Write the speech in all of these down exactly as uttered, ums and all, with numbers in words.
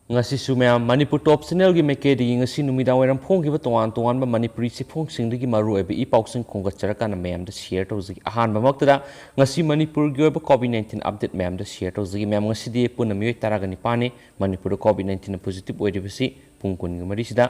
ꯉꯁꯤꯁꯨ ꯃꯌꯥꯝ ꯃꯅꯤꯄꯨꯔ ꯇꯣꯞ ꯆꯦꯅꯦꯜꯒꯤ ꯃꯥꯏꯀꯩꯗꯒꯤ ꯉꯁꯤ ꯅꯨꯃꯤꯗꯥꯡ ꯋꯥꯏꯔꯝ ꯐꯣꯡꯈꯤꯕ ꯇꯣꯉꯥꯟ ꯇꯣꯉꯥꯟꯕ ꯃꯅꯤꯄꯨꯔꯤ ꯆꯦꯐꯣꯡꯁꯤꯡꯗꯒꯤ ꯃꯔꯨꯑꯣꯏꯕ ꯏ ꯄꯥꯎꯁꯤꯡ ꯈꯣꯝꯒꯠꯆꯔꯀꯥꯟꯗ ꯃꯌꯥꯝꯗ ꯁꯤꯌꯔ ꯇꯧꯖꯒꯦ꯫ ꯑꯍꯥꯟꯕꯃꯛꯇꯗ ꯉꯁꯤ ꯃꯅꯤꯄꯨꯔꯒꯤ ꯑꯣꯏꯕ ꯀꯣꯚꯤꯗ ꯅꯥꯏꯟꯇꯤꯟ ꯑꯞꯗꯦꯠ ꯃꯌꯥꯝꯗ ꯁꯤꯌꯔ ꯇꯧꯖꯒꯦ꯫ ꯃꯌꯥꯝ, ꯉꯁꯤꯗꯤ ꯄꯨꯟꯅ ꯃꯤꯑꯣꯏ ꯇꯔꯥꯒ ꯅꯤꯄꯥꯟꯅꯤ ꯃꯅꯤꯄꯨꯔꯗ ꯀꯣꯚꯤꯗ ꯅꯥꯏꯟꯇꯤꯟꯅ ꯄꯣꯖꯤꯇꯤꯚ ꯑꯣꯏꯔꯤꯕꯁꯤ ꯄꯨꯡ ꯀꯨꯟꯒ ꯃꯔꯤꯁꯤꯗ꯫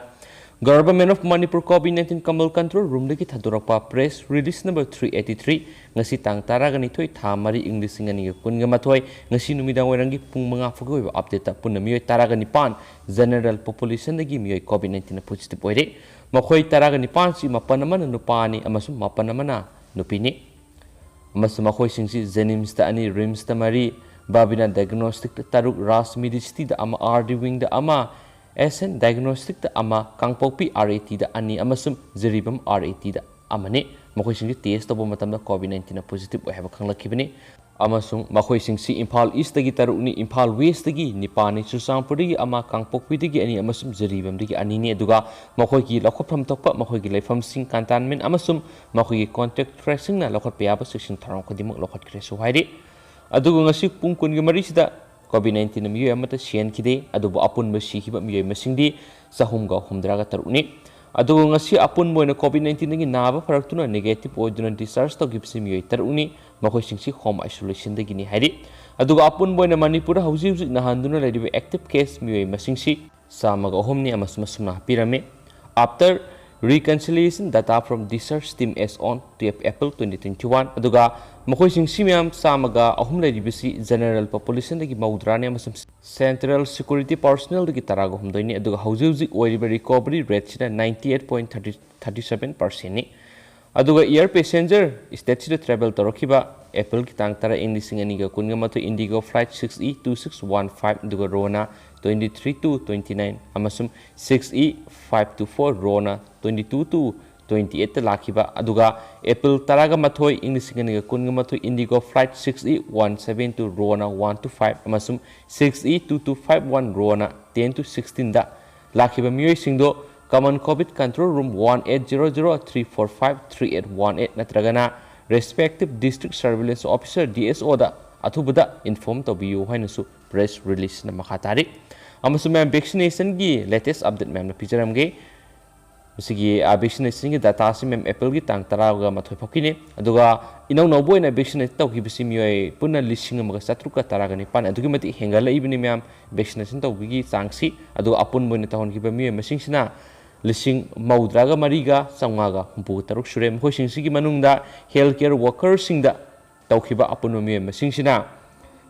Government of Manipur COVID nineteen Kamal Control Roomꯗꯒꯤ ꯊꯥꯗꯣꯔꯛꯄ press release number three eighty three, ꯉꯁꯤ ꯇꯥꯡ ꯇꯔꯥꯒ ꯅꯤꯊꯣꯏ, ꯊꯥ ꯃꯔꯤ, ꯏꯪ ꯂꯤꯁꯤꯡ ꯑꯅꯤꯒ ꯀꯨꯟꯒ ꯃꯥꯊꯣꯏ, ꯉꯁꯤ ꯅꯨꯃꯤꯗꯥꯡ ꯋꯥꯏꯔꯝꯒꯤ ꯄꯨꯡ ꯃꯉꯥ ꯐꯥꯎꯒꯤ ꯑꯣꯏꯕ ꯑꯞꯗꯦꯠꯇ ꯄꯨꯟꯅ ꯃꯤꯑꯣꯏ ꯇꯔꯥꯒ ꯅꯤꯄꯥꯟ, ꯖꯦꯅꯦꯔꯦꯜ ꯄꯣꯄꯨꯂꯦꯁꯟꯗꯒꯤ ꯃꯤꯑꯣꯏ ꯀꯣꯚꯤꯗ ꯅꯥꯏꯟꯇꯤꯟꯅ ꯄꯣꯖꯤꯇꯤꯚ ꯑꯣꯏꯔꯦ꯫ ꯃꯈꯣꯏ ꯇꯔꯥꯒ ꯅꯤꯄꯥꯟꯁꯤ ꯃꯥꯄꯟ ꯑꯃꯅ ꯅꯨꯄꯥꯅꯤ ꯑꯃꯁꯨꯡ ꯃꯥꯄꯟ ꯑꯃꯅ ꯅꯨꯄꯤꯅꯤ꯫ ꯑꯃꯁꯨꯡ ꯃꯈꯣꯏꯁꯤꯡꯁꯤ ꯖꯦꯅꯤꯝꯁꯇ ꯑꯅꯤ, ꯔꯤꯝꯁꯇ ꯃꯔꯤ, ꯕꯥꯕꯤꯅꯥ ꯗꯥꯏꯒꯅꯣꯁꯇꯤꯛꯇ ꯇꯔꯨꯛ, ꯔꯥꯖ ꯃꯦꯗꯤꯁꯤꯇꯤꯗ ꯑꯃ, ꯑꯥꯔ ꯗꯤ ꯋꯤꯡꯗ ꯑꯃ, ꯑꯦꯁ ꯑꯦꯟ ꯗꯥꯏꯒꯅꯣꯁꯇꯤꯛꯇ ꯑꯃ, ꯀꯥꯡꯄꯣꯛꯄꯤ ꯑꯥꯔ ꯑꯦ ꯇꯤꯗ ꯑꯅꯤ ꯑꯃꯁꯨꯡ ꯖꯤꯔꯤꯕꯥꯝ ꯑꯥꯔ ꯑꯦ ꯇꯤꯗ ꯑꯃꯅꯤ꯫ ꯃꯈꯣꯏꯁꯤꯡꯁꯤ ꯇꯦꯁ ꯇꯧꯕ ꯃꯇꯝꯗ ꯀꯣꯚꯤꯗ ꯅꯥꯏꯟꯇꯤꯟꯅ ꯄꯣꯖꯤꯇꯤꯚ ꯑꯣꯏ ꯍꯥꯏꯕ ꯈꯪꯂꯛꯈꯤꯕꯅꯤ꯫ ꯑꯃꯁꯨꯡ ꯃꯈꯣꯏꯁꯤꯡꯁꯤ ꯏꯝꯐꯥꯜ ꯏꯁꯇꯒꯤ ꯇꯔꯨꯛꯅꯤ, ꯏꯝꯐꯥꯜ ꯋꯦꯁꯇꯒꯤ ꯅꯤꯄꯥꯟꯅꯤ, ꯆꯨꯔꯆꯥꯟꯄꯨꯔꯗꯒꯤ ꯑꯃ, ꯀꯥꯡꯄꯣꯛꯄꯤꯗꯒꯤ ꯑꯅꯤ ꯑꯃꯁꯨꯡ ꯖꯤꯔꯤꯕꯥꯝꯗꯒꯤ ꯑꯅꯤꯅꯤ꯫ ꯑꯗꯨꯒ ꯃꯈꯣꯏꯒꯤ ꯂꯧꯈꯠꯐꯝ ꯊꯣꯛꯄ ꯃꯈꯣꯏꯒꯤ ꯂꯩꯐꯝꯁꯤꯡ, ꯀꯟꯇꯦꯟꯃꯦꯟ ꯑꯃꯁꯨꯡ ꯃꯈꯣꯏꯒꯤ ꯀꯣꯟꯇꯦꯛ ꯇ꯭ꯔꯦꯁꯤꯡꯅ ꯂꯧꯈꯠꯄ ꯌꯥꯕ ꯆꯦꯛꯁꯤꯟ ꯊꯧꯔꯥꯡ ꯈꯨꯗꯤꯡꯃꯛ ꯂꯧꯈꯠꯈ꯭ꯔꯦꯁꯨ ꯍꯥꯏꯔꯤ꯫ ꯑꯗꯨꯒ ꯉꯁꯤ ꯄꯨꯡ ꯀꯨꯟꯒ ꯃꯔꯤꯁꯤꯗ ꯀꯣꯚꯤꯗ ꯅꯥꯏꯟꯇꯤꯟꯅ ꯃꯤꯑꯣꯏ ꯑꯃꯠꯇ ꯁꯤꯍꯟꯈꯤꯗꯦ꯫ ꯑꯗꯨꯕꯨ ꯑꯄꯨꯟꯕ ꯁꯤꯈꯤꯕ ꯃꯤꯑꯣꯏ ꯃꯁꯤꯡꯗꯤ ꯆꯍꯨꯝꯒ ꯍꯨꯝꯗ꯭ꯔꯥꯒ ꯇꯔꯨꯛꯅꯤ꯫ ꯑꯗꯨꯒ ꯉꯁꯤ ꯑꯄꯨꯟꯕ ꯑꯣꯏꯅ ꯀꯣꯚꯤꯗ ꯅꯥꯏꯟꯇꯤꯟꯗꯒꯤ ꯅꯥꯕ ꯐꯔꯛꯇꯨꯅ ꯅꯦꯒꯦꯇꯤꯚ ꯑꯣꯏꯗꯨꯅ ꯗꯤꯁꯆꯥꯔꯖ ꯇꯧꯈꯤꯕꯁꯤ ꯃꯤꯑꯣꯏ ꯇꯔꯨꯛꯅꯤ꯫ ꯃꯈꯣꯏꯁꯤꯡꯁꯤ ꯍꯣꯝ ꯑꯥꯏꯁꯣꯂꯦꯁꯟꯗꯒꯤꯅꯤ ꯍꯥꯏꯔꯤ꯫ ꯑꯗꯨꯒ ꯑꯄꯨꯟꯕ ꯑꯣꯏꯅ ꯃꯅꯤꯄꯨꯔꯗ ꯍꯧꯖꯤꯛ ꯍꯧꯖꯤꯛ ꯅꯥꯍꯟꯗꯨꯅ ꯂꯩꯔꯤꯕ ꯑꯦꯛꯇꯤꯚ ꯀꯦꯁ ꯃꯤꯑꯣꯏ ꯃꯁꯤꯡꯁꯤ ꯆꯥꯝꯃꯒ ꯑꯍꯨꯝꯅꯤ ꯑꯃꯁꯨꯡ ꯑꯁꯨꯝꯅ ꯍꯥꯞꯄꯤꯔꯝꯃꯤ꯫ After reconciliation data from discharge team as on twelve April twenty twenty-one, ꯑꯗꯨꯒ ꯃꯈꯣꯏꯁꯤꯡꯁꯤ ꯃꯌꯥꯝ ꯆꯥꯝꯃꯒ ꯑꯍꯨꯝ ꯂꯩꯔꯤꯕꯁꯤ ꯖꯦꯅꯦꯔꯦꯜ ꯄꯣꯄꯨꯂꯦꯁꯟꯗꯒꯤ ꯃꯧꯗ꯭ꯔꯥꯅꯤ ꯑꯃꯁꯨꯡ ꯁꯦꯟꯇ꯭ꯔꯦꯜ ꯁꯦꯀ꯭ꯌꯨꯔꯤꯇꯤ ꯄꯥꯔꯁꯣꯅꯦꯜꯗꯒꯤ ꯇꯔꯥꯒ ꯍꯨꯝꯗꯣꯏꯅꯤ꯫ ꯑꯗꯨꯒ ꯍꯧꯖꯤꯛ ꯍꯧꯖꯤꯛ ꯑꯣꯏꯔꯤꯕ ꯔꯤꯀꯣꯚꯔꯤ ꯔꯦꯠꯁꯤꯅ ninety eight point thirty, thirty seven percentꯅꯤ꯫ ꯑꯗꯨꯒ ꯏꯌꯔ ꯄꯦꯁꯦꯟꯖꯔ ꯁ꯭ꯇꯦꯠꯁꯤꯗ ꯇ꯭ꯔꯦꯚꯦꯜ ꯇꯧꯔꯛꯈꯤꯕ ꯑꯦꯄ꯭ꯔꯤꯜꯒꯤ ꯇꯥꯡ ꯇꯔꯥ, ꯏꯪ ꯂꯤꯁꯤꯡ ꯑꯅꯤꯒ ꯀꯨꯟꯒ ꯃꯥꯊꯣꯏ, IndiGo flight six E two six one five, ꯑꯗꯨꯒ ꯔꯣꯅꯥ twenty three two twenty nine ꯑꯃꯁꯨꯡ six E five two four ꯔꯣꯅꯥ twenty two two twenty eight ꯂꯥꯛꯈꯤꯕ, ꯑꯗꯨꯒ ꯑꯦꯄ꯭ꯔꯤꯜ ꯇꯔꯥꯒ ꯃꯥꯊꯣꯏ, ꯏꯪ ꯂꯤꯁꯤꯡ ꯑꯅꯤꯒ ꯀꯨꯟꯒ ꯃꯥꯊꯣꯏ, IndiGo flight six E one seven two ꯔꯣꯅꯥ one two five ꯑꯃꯁꯨꯡ six E two two five one ꯔꯣꯅꯥ ten to sixteenꯗ ꯂꯥꯛꯈꯤꯕ ꯃꯤꯑꯣꯏꯁꯤꯡꯗꯣ Common COVID Control Room one eight zero zero three four five three eight one eight ꯅꯠꯇ꯭ꯔꯒꯅ respective district surveillance officer, D S Oꯗ ꯑꯊꯨꯕꯗ inform ꯇꯧꯕꯤꯌꯨ ꯍꯥꯏꯅꯁꯨ press ꯔꯤꯂꯤꯖꯅ ꯃꯈꯥ ꯇꯥꯔꯤ꯫ ꯑꯃꯁꯨꯡ ꯃꯌꯥꯝ vaccinationꯒꯤ latest update ꯃꯌꯥꯝꯅ ꯄꯤꯖꯔꯝꯒꯦ꯫ ꯃꯁꯤꯒꯤ, ꯑ, vaccinationꯒꯤ dataꯁꯤ ꯃꯌꯥꯝ Aprilꯒꯤ ꯇꯥꯡ ꯇꯔꯥꯒ ꯃꯥꯊꯣꯏ ꯐꯥꯎꯒꯤꯅꯤ꯫ ꯑꯗꯨꯒ ꯏꯅꯧ ꯅꯧꯕ ꯑꯣꯏꯅ vaccinate ꯇꯧꯈꯤꯕꯁꯤ ꯃꯤꯑꯣꯏ ꯄꯨꯟꯅ ꯂꯤꯁꯤꯡ ꯑꯃꯒ ꯆꯥꯇ꯭ꯔꯨꯛꯀ ꯇꯔꯥꯒ ꯅꯤꯄꯥꯟ꯫ ꯑꯗꯨꯛꯀꯤ ꯃꯇꯤꯛ ꯍꯦꯟꯒꯠꯂꯛꯏꯕꯅꯤ ꯃꯌꯥꯝ vaccination ꯇꯧꯕꯒꯤ ꯆꯥꯡꯁꯤ꯫ ꯑꯗꯨꯒ ꯑꯄꯨꯟꯕ ꯑꯣꯏꯅ ꯇꯧꯍꯟꯈꯤꯕ ꯃꯤꯑꯣꯏ ꯃꯁꯤꯡꯁꯤꯅ ꯂꯤꯁꯤꯡ ꯃꯧꯗ꯭ꯔꯥꯒ ꯃꯔꯤꯒ ꯆꯥꯝꯃꯉꯥꯒ ꯍꯨꯝꯐꯨ ꯇꯔꯨꯛ ꯁꯨꯔꯦ꯫ ꯃꯈꯣꯏꯁꯤꯡꯁꯤꯒꯤ ꯃꯅꯨꯡꯗ health care workerꯁꯤꯡꯗ ꯇꯧꯈꯤꯕ ꯑꯄꯨꯟꯕ ꯃꯤꯑꯣꯏ ꯃꯁꯤꯡꯁꯤꯅ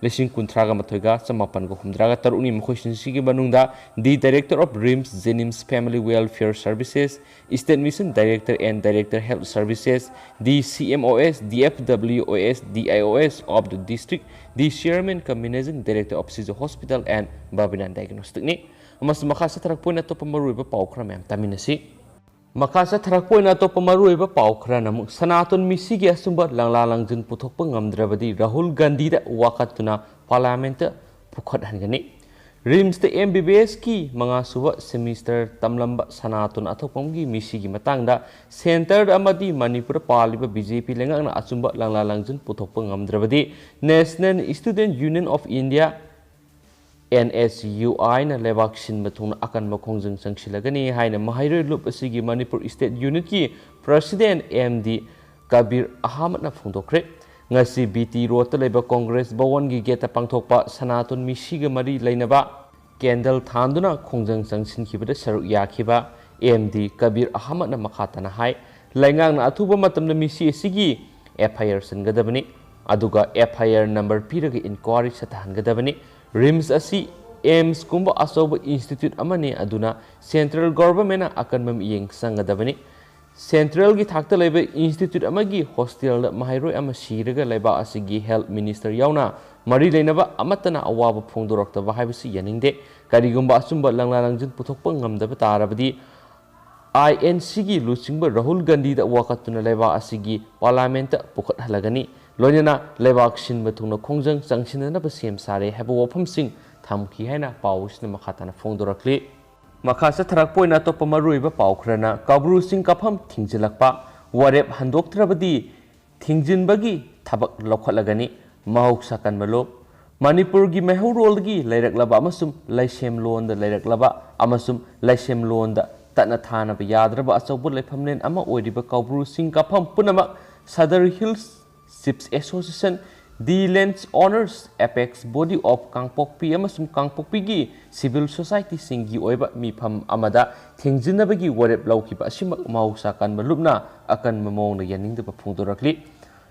ꯂꯤꯁꯤꯡ ꯀꯨꯟꯊ꯭ꯔꯥꯒ ꯃꯥꯊꯣꯏꯒ ꯆꯃꯥꯄꯟꯒ ꯍꯨꯝꯗ꯭ꯔꯥꯒ ꯇꯔꯨꯛꯅꯤ꯫ ꯃꯈꯣꯏꯁꯤꯡꯁꯤꯒꯤ ꯃꯅꯨꯡꯗ the Director of RIMS Jenims Family Welfare Services, State Mission Director and Director Health Services, the CMOS, DFWOS, DIOS of the district, the Chairman cum Managing Director of Sijo Hospital and Babina Diagnosticꯅꯤ꯫ ꯑꯃꯁꯨꯡ ꯃꯈꯥ ꯆꯠꯊꯔꯛꯄ ꯑꯣꯏꯅ ꯑꯇꯣꯞꯄ ꯃꯔꯨꯑꯣꯏꯕ ꯄꯥꯎ ꯈꯔ ꯃꯌꯥꯝ ꯇꯥꯃꯤꯟꯅꯁꯤ꯫ ꯃꯈꯥ ꯆꯠꯊꯔꯛꯄ ꯑꯣꯏꯅ ꯑꯇꯣꯞꯄ ꯃꯔꯨꯑꯣꯏꯕ ꯄꯥꯎ ꯈꯔꯅ ꯑꯃꯨꯛ ꯁꯅꯥꯇꯣꯟ ꯃꯤꯁꯤꯒꯤ ꯑꯆꯨꯝꯕ ꯂꯪꯂꯥ ꯂꯪꯖꯤꯟ ꯄꯨꯊꯣꯛꯄ ꯉꯝꯗ꯭ꯔꯕꯗꯤ ꯔꯥꯍꯨꯜ ꯒꯥꯟꯙꯤꯗ ꯋꯥꯀꯠꯇꯨꯅ Parliamentꯇ ꯄꯨꯈꯠꯍꯟꯒꯅꯤ꯫ RIMSꯇ MBBSꯀꯤ ꯃꯉꯥ ꯁꯨꯕ semester ꯇꯝꯂꯝꯕ ꯁꯅꯥꯇꯣꯟ ꯑꯊꯣꯛꯄꯝꯒꯤ ꯃꯤꯁꯤꯒꯤ ꯃꯇꯥꯡꯗ centreꯗ ꯑꯃꯗꯤ ꯃꯅꯤꯄꯨꯔꯗ ꯄꯥꯜꯂꯤꯕ BJP ꯂꯩꯉꯥꯛꯅ ꯑꯆꯨꯝꯕ ꯂꯪꯂꯥ ꯂꯪꯖꯤꯟ ꯄꯨꯊꯣꯛꯄ ꯉꯝꯗ꯭ꯔꯕꯗꯤ National Student Union of India, NSUIꯅ ꯂꯩꯕꯥꯛ ꯁꯤꯟꯕ ꯊꯨꯡꯅ ꯑꯀꯟꯕ ꯈꯣꯡꯖꯪ ꯆꯪꯁꯤꯜꯂꯒꯅꯤ ꯍꯥꯏꯅ ꯃꯍꯩꯔꯣꯏ ꯂꯨꯞ ꯑꯁꯤꯒꯤ Manipur State Unitꯀꯤ President MD Kabir ꯑꯍꯃꯗꯅ ꯐꯣꯡꯗꯣꯛꯈ꯭ꯔꯦ꯫ ꯉꯁꯤ BT Roadꯇ ꯂꯩꯕ Congress ꯚꯋꯟꯒꯤ gateꯇ ꯄꯥꯡꯊꯣꯛꯄ ꯁꯅꯥꯇꯣꯟ ꯃꯤꯁꯤꯒ ꯃꯔꯤ ꯂꯩꯅꯕ candle ꯊꯥꯟꯗꯨꯅ ꯈꯣꯡꯖꯪ ꯆꯪꯁꯤꯟꯈꯤꯕꯗ ꯁꯔꯨꯛ ꯌꯥꯈꯤꯕ MD ꯀꯕꯤꯔ ꯑꯍꯃꯗꯅ ꯃꯈꯥ ꯇꯥꯅ ꯍꯥꯏ, ꯂꯩꯉꯥꯛꯅ ꯑꯊꯨꯕ ꯃꯇꯝꯗ ꯃꯤꯁꯤ ꯑꯁꯤꯒꯤ FIR ꯆꯟꯒꯗꯕꯅꯤ, ꯑꯗꯨꯒ FIR number ꯄꯤꯔꯒ inquiry ꯆꯠꯊꯍꯟꯒꯗꯕꯅꯤ꯫ RIMS ꯑꯁꯤ AIIMSꯀꯨꯝꯕ ꯑꯆꯧꯕ institute ꯑꯃꯅꯤ, ꯑꯗꯨꯅ central governmentꯅ ꯑꯀꯟꯕ ꯃꯤꯠꯌꯦꯡ ꯆꯪꯒꯗꯕꯅꯤ꯫ Centralꯒꯤ ꯊꯥꯛꯇ ꯂꯩꯕ institute ꯑꯃꯒꯤ hostelꯗ ꯃꯍꯩꯔꯣꯏ ꯑꯃ ꯁꯤꯔꯒ ꯂꯩꯕꯥꯛ ꯑꯁꯤꯒꯤ health minister ꯌꯥꯎꯅ ꯃꯔꯤ ꯂꯩꯅꯕ ꯑꯃꯠꯇꯅ ꯑꯋꯥꯕ ꯐꯣꯡꯗꯣꯔꯛꯇꯕ ꯍꯥꯏꯕꯁꯤ ꯌꯥꯅꯤꯡꯗꯦ꯫ ꯀꯔꯤꯒꯨꯝꯕ ꯑꯆꯨꯝꯕ ꯂꯪꯂꯥ ꯂꯪꯖꯤꯟ ꯄꯨꯊꯣꯛꯄ ꯉꯝꯗꯕ ꯇꯥꯔꯕꯗꯤ INCꯒꯤ ꯂꯨꯆꯤꯡꯕ ꯔꯥꯍꯨꯜ ꯒꯥꯟꯙꯤꯗ ꯋꯥꯀꯠꯇꯨꯅ ꯂꯩꯕꯥꯛ ꯑꯁꯤꯒꯤ Parliamentꯇ ꯄꯨꯈꯠꯍꯜꯂꯒꯅꯤ꯫ ꯂꯣꯏꯅꯅ ꯂꯩꯕꯥꯛ ꯁꯤꯟꯕ ꯊꯨꯡꯅ ꯈꯣꯡꯖꯪ ꯆꯪꯁꯤꯟꯅꯅꯕ ꯁꯦꯝ ꯁꯥꯔꯦ ꯍꯥꯏꯕ ꯋꯥꯐꯝꯁꯤꯡ ꯊꯝꯈꯤ ꯍꯥꯏꯅ ꯄꯥꯎ ꯑꯁꯤꯅ ꯃꯈꯥ ꯇꯥꯅ ꯐꯣꯡꯗꯣꯔꯛꯂꯤ꯫ ꯃꯈꯥ ꯆꯠꯊꯔꯛꯄ ꯑꯣꯏꯅ ꯑꯇꯣꯞꯄ ꯃꯔꯨꯑꯣꯏꯕ ꯄꯥꯎ ꯈꯔꯅ ꯀꯧꯕ꯭ꯔꯨ ꯆꯤꯡ ꯀꯥꯐꯝ ꯊꯤꯡꯖꯤꯜꯂꯛꯄ, ꯋꯥꯔꯦꯞ ꯍꯟꯗꯣꯛꯇ꯭ꯔꯕꯗꯤ ꯊꯤꯡꯖꯤꯟꯕꯒꯤ ꯊꯕꯛ ꯂꯧꯈꯠꯂꯒꯅꯤ꯫ ꯃꯍꯧꯁꯥ ꯀꯟꯕ ꯂꯣꯛ꯫ ꯃꯅꯤꯄꯨꯔꯒꯤ ꯃꯩꯍꯧꯔꯣꯜꯗꯒꯤ ꯂꯩꯔꯛꯂꯕ ꯑꯃꯁꯨꯡ ꯂꯩꯁꯦꯝꯂꯣꯟꯗ ꯂꯩꯔꯛꯂꯕ ꯑꯃꯁꯨꯡ ꯂꯩꯁꯦꯝꯂꯣꯟꯗ ꯇꯠꯅ ꯊꯥꯅꯕ ꯌꯥꯗ꯭ꯔꯕ ꯑꯆꯧꯕ ꯂꯩꯐꯝꯂꯦꯟ ꯑꯃ ꯑꯣꯏꯔꯤꯕ ꯀꯧꯕ꯭ꯔꯨ ꯆꯤꯡ ꯀꯥꯐꯝ ꯄꯨꯝꯅꯃꯛ Sadar Hills Chiefs Association, The Lands Owners Apex Body of ꯀꯥꯡꯄꯣꯛꯄꯤ ꯑꯃꯁꯨꯡ ꯀꯥꯡꯄꯣꯛꯄꯤꯒꯤ civil societyꯁꯤꯡꯒꯤ ꯑꯣꯏꯕ ꯃꯤꯐꯝ ꯑꯃꯗ ꯊꯤꯡꯖꯤꯟꯅꯕꯒꯤ ꯋꯥꯔꯦꯞ ꯂꯧꯈꯤꯕ ꯑꯁꯤꯃꯛ ꯃꯍꯧꯁꯥ ꯀꯟꯕ ꯂꯨꯞꯅ ꯑꯀꯟꯕ ꯃꯑꯣꯡꯗ ꯌꯥꯅꯤꯡꯗꯕ ꯐꯣꯡꯗꯣꯔꯛꯂꯤ꯫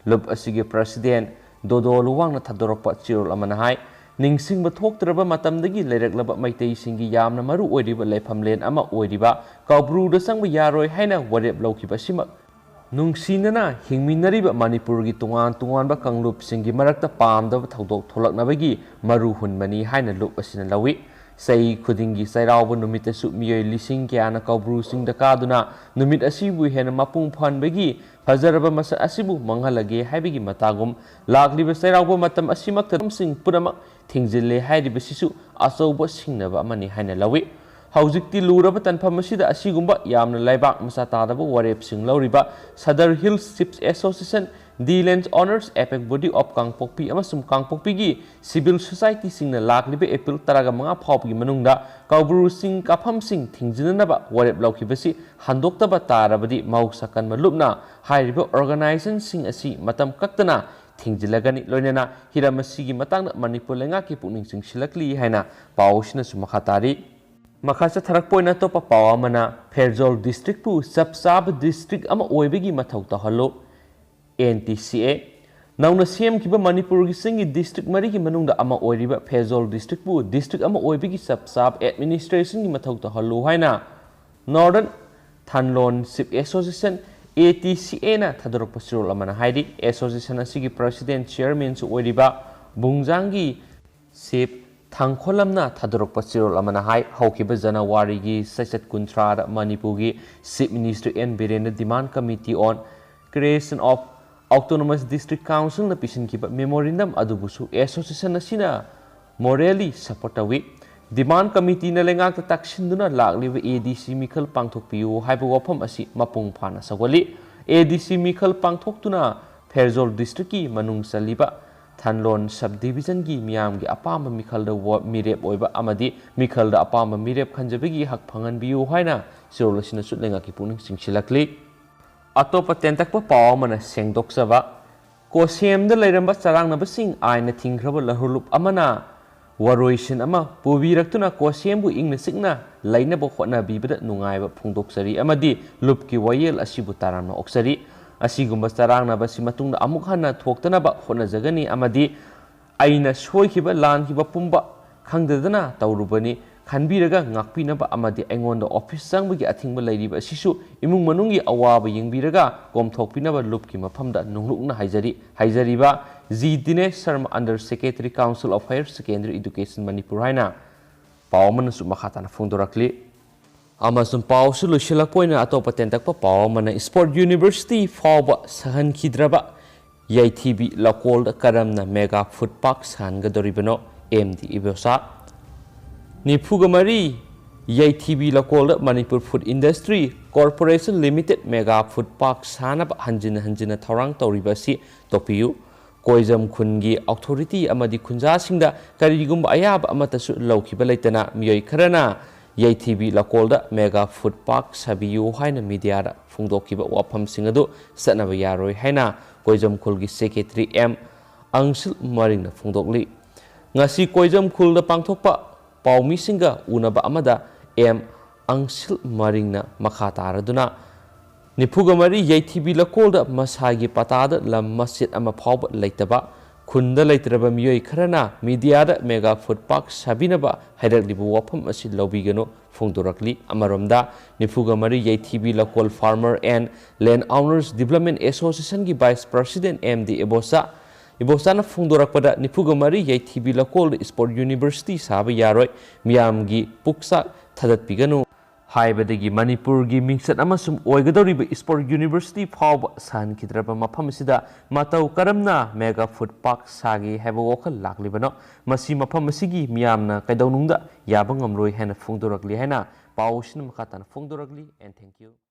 ꯂꯨꯞ ꯑꯁꯤꯒꯤ president ꯗꯣꯗꯣ ꯂꯨꯋꯥꯡꯅ ꯊꯥꯗꯣꯔꯛꯄ ꯆꯦꯔꯣꯜ ꯑꯃꯅ ꯍꯥꯏ, ꯅꯤꯡꯁꯤꯡꯕ ꯊꯣꯛꯇ꯭ꯔꯕ ꯃꯇꯝꯗꯒꯤ ꯂꯩꯔꯛꯂꯕ ꯃꯩꯇꯩꯁꯤꯡꯒꯤ ꯌꯥꯝꯅ ꯃꯔꯨ ꯑꯣꯏꯔꯤꯕ ꯂꯩꯐꯝꯂꯦꯟ ꯑꯃ ꯑꯣꯏꯔꯤꯕ ꯀꯧꯕ꯭ꯔꯨꯗ ꯆꯪꯕ ꯌꯥꯔꯣꯏ ꯍꯥꯏꯅ ꯋꯥꯔꯦꯞ ꯂꯧꯈꯤꯕ ꯑꯁꯤꯃꯛ ꯅꯨꯡꯁꯤꯅꯅ ꯍꯤꯡꯃꯤꯟꯅꯔꯤꯕ ꯃꯅꯤꯄꯨꯔꯒꯤ ꯇꯣꯉꯥꯟ ꯇꯣꯉꯥꯟꯕ ꯀꯥꯡꯂꯨꯞꯁꯤꯡꯒꯤ ꯃꯔꯛꯇ ꯄꯥꯝꯗꯕ ꯊꯧꯗꯣꯛ ꯊꯣꯛꯂꯛꯅꯕꯒꯤ ꯃꯔꯨ ꯍꯨꯟꯕꯅꯤ ꯍꯥꯏꯅ ꯂꯨꯞ ꯑꯁꯤꯅ ꯂꯧꯏ꯫ ꯆꯍꯤ ꯈꯨꯗꯤꯡꯒꯤ ꯆꯩꯔꯥꯎꯕ ꯅꯨꯃꯤꯠꯇꯁꯨ ꯃꯤꯑꯣꯏ ꯂꯤꯁꯤꯡ ꯀꯌꯥꯅ ꯀꯧꯕ꯭ꯔꯨ ꯆꯤꯡꯗ ꯀꯥꯗꯨꯅ ꯅꯨꯃꯤꯠ ꯑꯁꯤꯕꯨ ꯍꯦꯟꯅ ꯃꯄꯨꯡ ꯐꯥꯍꯟꯕꯒꯤ ꯐꯖꯔꯕ ꯃꯁꯛ ꯑꯁꯤꯕꯨ ꯃꯥꯡꯍꯜꯂꯒꯦ ꯍꯥꯏꯕꯒꯤ ꯃꯇꯥꯒꯨꯝ, ꯂꯥꯛꯂꯤꯕ ꯆꯩꯔꯥꯎꯕ ꯃꯇꯝ ꯑꯁꯤꯃꯛꯇ ꯃꯐꯝꯁꯤꯡ ꯄꯨꯝꯅꯃꯛ ꯊꯤꯡꯖꯤꯜꯂꯦ ꯍꯥꯏꯔꯤꯕꯁꯤꯁꯨ ꯑꯆꯧꯕ ꯁꯤꯡꯅꯕ ꯑꯃꯅꯤ ꯍꯥꯏꯅ ꯂꯧꯏ꯫ ꯍꯧꯖꯤꯛꯇꯤ ꯂꯨꯔꯕ ꯇꯥꯟꯐꯝ ꯑꯁꯤꯗ ꯑꯁꯤꯒꯨꯝꯕ ꯌꯥꯝꯅ ꯂꯩꯕꯥꯛ ꯃꯆꯥ ꯇꯥꯗꯕ ꯋꯥꯔꯦꯞꯁꯤꯡ ꯂꯧꯔꯤꯕ Sadar Hills Chiefs Association, The Lands Owners Apex Body of ꯀꯥꯡꯄꯣꯛꯄꯤ ꯑꯃꯁꯨꯡ ꯀꯥꯡꯄꯣꯛꯄꯤꯒꯤ civil societyꯁꯤꯡꯅ ꯂꯥꯛꯂꯤꯕ ꯑꯦꯄ꯭ꯔꯤꯜ ꯇꯔꯥꯃꯉꯥ ꯐꯥꯎꯕꯒꯤ ꯃꯅꯨꯡꯗ ꯀꯧꯕ꯭ꯔꯨ ꯆꯤꯡ ꯀꯥꯐꯝꯁꯤꯡ ꯊꯤꯡꯖꯤꯟꯅꯅꯕ ꯋꯥꯔꯦꯞ ꯂꯧꯈꯤꯕꯁꯤ ꯍꯟꯗꯣꯛꯇꯕ ꯇꯥꯔꯕꯗꯤ ꯃꯍꯧꯁꯥ ꯀꯟꯕ ꯂꯨꯞꯅ ꯍꯥꯏꯔꯤꯕ organizationꯁꯤꯡ ꯑꯁꯤ ꯃꯇꯝ ꯀꯛꯇꯅ ꯊꯤꯡꯖꯤꯜꯂꯒꯅꯤ꯫ ꯂꯣꯏꯅꯅ ꯍꯤꯔꯝ ꯑꯁꯤꯒꯤ ꯃꯇꯥꯡꯗ ꯃꯅꯤꯄꯨꯔ ꯂꯩꯉꯥꯛꯀꯤ ꯄꯨꯛꯅꯤꯡ ꯆꯤꯡꯁꯤꯜꯂꯛꯂꯤ ꯍꯥꯏꯅ ꯄꯥꯎ ꯑꯁꯤꯅꯁꯨ ꯃꯈꯥ ꯇꯥꯔꯤ꯫ ꯃꯈꯥ ꯆꯠꯊꯔꯛꯄ ꯑꯣꯏꯅ ꯑꯇꯣꯞꯄ ꯄꯥꯎ ꯑꯃꯅ, ꯐꯦꯔꯖꯣꯜ districtꯄꯨ ꯆꯞ ꯆꯥꯕ district ꯑꯃ ꯑꯣꯏꯕꯒꯤ ꯃꯊꯧ ꯇꯧꯍꯜꯂꯨ꯫ N T C A꯫ ꯅꯧꯅ ꯁꯦꯝꯈꯤꯕ ꯃꯅꯤꯄꯨꯔꯒꯤ ꯆꯤꯡꯒꯤ district ꯃꯔꯤꯒꯤ ꯃꯅꯨꯡꯗ ꯑꯃ ꯑꯣꯏꯔꯤꯕ ꯐꯦꯔꯖꯣꯜ districtꯄꯨ district ꯑꯃ ꯑꯣꯏꯕꯒꯤ ꯆꯞ ꯆꯥꯕ administrationꯒꯤ ꯃꯊꯧ ꯇꯧꯍꯜꯂꯨ ꯍꯥꯏꯅ Northern Thanlon Chiefs Association, A T C Aꯅ ꯊꯥꯗꯣꯔꯛꯄ ꯆꯦꯔꯣꯜ ꯑꯃꯅ ꯍꯥꯏꯔꯤ꯫ Association ꯑꯁꯤꯒꯤ president chairmanꯁꯨ ꯑꯣꯏꯔꯤꯕ ꯕꯨꯡꯖꯥꯡꯒꯤ Chief ꯊꯥꯡꯈꯣꯂꯝꯅ ꯊꯥꯗꯣꯔꯛꯄ ꯆꯦꯔꯣꯜ ꯑꯃꯅ ꯍꯥꯏ, ꯍꯧꯈꯤꯕ ꯖꯅꯋꯥꯔꯤꯒꯤ ꯆꯩꯆꯠ ꯀꯨꯟꯊ꯭ꯔꯥꯗ ꯃꯅꯤꯄꯨꯔꯒꯤ Chief Minister N Birenꯗ demand committee on creation of autonomous district councilꯅ ꯄꯤꯁꯤꯟꯈꯤꯕ memorandum ꯑꯗꯨꯕꯨꯁꯨ association ꯑꯁꯤꯅ morally support ꯇꯧꯏ꯫ Demand committeeꯅ ꯂꯩꯉꯥꯛꯇ ꯇꯛꯁꯤꯟꯗꯨꯅ ꯂꯥꯛꯂꯤꯕ A D C ꯃꯤꯈꯜ ꯄꯥꯡꯊꯣꯛꯄꯤꯌꯨ ꯍꯥꯏꯕ ꯋꯥꯐꯝ ꯑꯁꯤ ꯃꯄꯨꯡ ꯐꯥꯅ ꯁꯧꯒꯠꯂꯤ꯫ A D C ꯃꯤꯈꯜ ꯄꯥꯡꯊꯣꯛꯇꯨꯅ ꯐꯦꯔꯖꯣꯜ districtꯀꯤ ꯃꯅꯨꯡ ꯆꯜꯂꯤꯕ ꯊꯟꯂꯣꯟ ꯁꯕ ꯗꯤꯕꯤꯖꯟꯒꯤ ꯃꯤꯌꯥꯝꯒꯤ ꯑꯄꯥꯝꯕ ꯃꯤꯈꯜꯗ ꯋ-, ꯃꯤꯔꯦꯞ ꯑꯣꯏꯕ ꯑꯃꯗꯤ ꯃꯤꯈꯜꯗ ꯑꯄꯥꯝꯕ ꯃꯤꯔꯦꯞ ꯈꯟꯖꯕꯒꯤ ꯍꯛ ꯐꯪꯍꯟꯕꯤꯌꯨ ꯍꯥꯏꯅ ꯆꯦꯔꯣꯜ ꯑꯁꯤꯅꯁꯨ ꯂꯩꯉꯥꯛꯀꯤ ꯄꯨꯛꯅꯤꯡ ꯆꯤꯡꯁꯤꯜꯂꯛꯂꯤ꯫ ꯑꯇꯣꯞꯄ ꯇꯦꯟꯇꯛꯄ ꯄꯥꯎ ꯑꯃꯅ ꯁꯦꯡꯗꯣꯛꯆꯕ, ꯀꯣꯁꯦꯝꯗ ꯂꯩꯔꯝꯕ ꯆꯔꯥꯡꯅꯕꯁꯤꯡ ꯑꯥꯏꯟꯅ ꯊꯤꯡꯈ꯭ꯔꯕ ꯂꯍꯨꯂꯨꯞ ꯑꯃꯅ ꯋꯥꯔꯣꯏꯁꯤꯟ ꯑꯃ ꯄꯨꯕꯤꯔꯛꯇꯨꯅ ꯀꯣꯁꯦꯝꯕꯨ ꯏꯪꯅ ꯆꯤꯛꯅ ꯂꯩꯅꯕ ꯍꯣꯠꯅꯕꯤꯕꯗ ꯅꯨꯡꯉꯥꯏꯕ ꯐꯣꯡꯗꯣꯛꯆꯔꯤ ꯑꯃꯗꯤ ꯂꯨꯞꯀꯤ ꯋꯥꯌꯦꯜ ꯑꯁꯤꯕꯨ ꯇꯔꯥꯝꯅ ꯑꯣꯛꯆꯔꯤ꯫ ꯑꯁꯤꯒꯨꯝꯕ ꯆꯔꯥꯡꯅꯕ ꯑꯁꯤ ꯃꯇꯨꯡꯗ ꯑꯃꯨꯛ ꯍꯟꯅ ꯊꯣꯛꯇꯅꯕ ꯍꯣꯠꯅꯖꯒꯅꯤ ꯑꯃꯗꯤ ꯑꯩꯅ ꯁꯣꯏꯈꯤꯕ ꯂꯥꯟꯈꯤꯕ ꯄꯨꯝꯕ ꯈꯪꯗꯗꯅ ꯇꯧꯔꯨꯕꯅꯤ꯫ ꯈꯟꯕꯤꯔꯒ ꯉꯥꯛꯄꯤꯅꯕ ꯑꯃꯗꯤ ꯑꯩꯉꯣꯟꯗ ꯑꯣꯐꯤꯁ ꯆꯪꯕꯒꯤ ꯑꯊꯤꯡꯕ ꯂꯩꯔꯤꯕ ꯑꯁꯤꯁꯨ ꯏꯃꯨꯡ ꯃꯅꯨꯡꯒꯤ ꯑꯋꯥꯕ ꯌꯦꯡꯕꯤꯔꯒ ꯀꯣꯝꯊꯣꯛꯄꯤꯅꯕ ꯂꯨꯞꯀꯤ ꯃꯐꯝꯗ ꯅꯣꯡꯂꯨꯛꯅ ꯍꯥꯏꯖꯔꯤ꯫ ꯍꯥꯏꯖꯔꯤꯕ G Dinesh Sharma, Under Secretary, Council of Higher Secondary Education, Manipur ꯍꯥꯏꯅ ꯄꯥꯎ ꯑꯃꯅꯁꯨ ꯃꯈꯥ ꯇꯥꯅ ꯐꯣꯡꯗꯣꯔꯛꯂꯤ꯫ ꯑꯃꯁꯨꯡ ꯄꯥꯎꯁꯨ ꯂꯣꯏꯁꯤꯜꯂꯛꯄ ꯑꯣꯏꯅ ꯑꯇꯣꯞꯄ ꯇꯦꯟꯇꯛꯄ ꯄꯥꯎ ꯑꯃꯅ, ꯏꯁꯄꯣꯔꯠ ꯌꯨꯅꯤꯚꯔꯁꯤꯇꯤ ꯐꯥꯎꯕ ꯁꯥꯍꯟꯈꯤꯗ꯭ꯔꯕ ꯌꯥꯏꯊꯤꯕꯤ ꯂꯀꯣꯜꯗ ꯀꯔꯝꯅ ꯃꯦꯒꯥ ꯐꯨꯗ ꯄꯥꯔꯛ ꯁꯥꯍꯟꯒꯗꯧꯔꯤꯕꯅꯣ? M D Ibocha. ꯅꯤꯐꯨꯒ ꯃꯔꯤ ꯌꯥꯏꯊꯤꯕꯤ ꯂꯀꯣꯜꯗ Manipur Food Industry Corporation Limited mega food park ꯁꯥꯅꯕ ꯍꯟꯖꯤꯟ ꯍꯟꯖꯤꯟꯅ ꯊꯧꯔꯥꯡ ꯇꯧꯔꯤꯕ ꯑꯁꯤ ꯇꯣꯛꯄꯤꯌꯨ꯫ ꯀꯣꯏꯖꯝ ꯈꯨꯟꯒꯤ ꯑꯣꯊꯣꯔꯤꯇꯤ ꯑꯃꯗꯤ ꯈꯨꯟꯖꯥꯁꯤꯡꯗ ꯀꯔꯤꯒꯨꯝꯕ ꯑꯌꯥꯕ ꯑꯃꯠꯇꯁꯨ ꯂꯧꯈꯤꯕ ꯂꯩꯇꯅ ꯃꯤꯑꯣꯏ ꯈꯔꯅ ꯌꯥꯏꯊꯤꯕꯤ ꯂꯀꯣꯜꯗ ꯃꯦꯒꯥ ꯐꯨꯗ ꯄꯥꯔꯛ ꯁꯥꯕꯤꯌꯨ ꯍꯥꯏꯅ ꯃꯤꯗꯤꯌꯥꯗ ꯐꯣꯡꯗꯣꯛꯈꯤꯕ ꯋꯥꯐꯝꯁꯤꯡ ꯑꯗꯨ ꯆꯠꯅꯕ ꯌꯥꯔꯣꯏ ꯍꯥꯏꯅ ꯀꯣꯏꯖꯝ ꯈꯨꯜꯒꯤ ꯁꯦꯀ꯭ꯔꯦꯇꯔꯤ ꯑꯦꯝ ꯑꯪꯁꯤꯜ ꯃꯔꯤꯡꯅ ꯐꯣꯡꯗꯣꯛꯂꯤ꯫ ꯉꯁꯤ ꯀꯣꯏꯖꯝ ꯈꯨꯜꯗ ꯄꯥꯡꯊꯣꯛꯄ ꯄꯥꯎꯃꯤꯁꯤꯡꯒ ꯎꯅꯕ ꯑꯃꯗ ꯑꯦꯝ ꯑꯪꯁꯤꯜ ꯃꯔꯤꯡꯅ ꯃꯈꯥ ꯇꯥꯔꯗꯨꯅ ꯅꯤꯐꯨꯒ ꯃꯔꯤ ꯌꯥꯏꯊꯤꯕꯤ ꯂꯀꯣꯜꯗ ꯃꯁꯥꯒꯤ ꯄꯇꯥꯗ ꯂꯝ ꯃꯆꯦꯠ ꯑꯃ ꯐꯥꯎꯕ ꯂꯩꯇꯕ ꯈꯨꯟꯗ ꯂꯩꯇ꯭ꯔꯕ ꯃꯤꯑꯣꯏ ꯈꯔꯅ ꯃꯤꯗꯤꯌꯥꯗ ꯃꯦꯒꯥ ꯐꯨꯗ ꯄꯥꯔꯛ ꯁꯥꯕꯤꯅꯕ ꯍꯥꯏꯔꯛꯂꯤꯕ ꯋꯥꯐꯝ ꯑꯁꯤ ꯂꯧꯕꯤꯒꯅꯨ ꯐꯣꯡꯗꯣꯔꯛꯂꯤ꯫ ꯑꯃꯔꯣꯝꯗ, ꯅꯤꯐꯨꯒ ꯃꯔꯤ ꯌꯥꯏꯊꯤꯕꯤ ꯂꯀꯣꯜ Farmer and Land Owners Development Association ꯒꯤ Vice President M D Ibocha, ꯏꯕꯣꯆꯥꯅ ꯐꯣꯡꯗꯣꯔꯛꯄꯗ, ꯅꯤꯐꯨꯒ ꯃꯔꯤ ꯌꯥꯏꯊꯤꯕꯤ ꯂꯀꯣꯜꯗ ꯏꯁꯄꯣꯔꯠ ꯌꯨꯅꯤꯚꯔꯁꯤꯇꯤ ꯁꯥꯕ ꯌꯥꯔꯣꯏ, ꯃꯤꯌꯥꯝꯒꯤ ꯄꯨꯛꯆꯥꯛ ꯊꯥꯗꯠꯄꯤꯒꯅꯨ ꯍꯥꯏꯕꯗꯒꯤ ꯃꯅꯤꯄꯨꯔꯒꯤ ꯃꯤꯡꯆꯠ ꯑꯃꯁꯨꯡ ꯑꯣꯏꯒꯗꯧꯔꯤꯕ ꯏꯁꯄꯣꯔꯠ ꯌꯨꯅꯤꯚꯔꯁꯤꯇꯤ ꯐꯥꯎꯕ ꯁꯥꯍꯟꯈꯤꯗ꯭ꯔꯕ ꯃꯐꯝ ꯑꯁꯤꯗ ꯃꯇꯧ ꯀꯔꯝꯅ ꯃꯦꯒꯥ ꯐꯨꯗ ꯄꯥꯔꯛ ꯁꯥꯒꯦ ꯍꯥꯏꯕ ꯋꯥꯈꯜ ꯂꯥꯛꯂꯤꯕꯅꯣ? ꯃꯁꯤ ꯃꯐꯝ ꯑꯁꯤꯒꯤ ꯃꯤꯌꯥꯝꯅ ꯀꯩꯗꯧꯅꯨꯡꯗ ꯌꯥꯕ ꯉꯝꯂꯣꯏ ꯍꯥꯏꯅ ꯐꯣꯡꯗꯣꯔꯛꯂꯤ ꯍꯥꯏꯅ ꯄꯥꯎ ꯑꯁꯤꯅ ꯃꯈꯥ ꯇꯥꯅ ꯐꯣꯡꯗꯣꯔꯛꯂꯤ꯫ And thank you.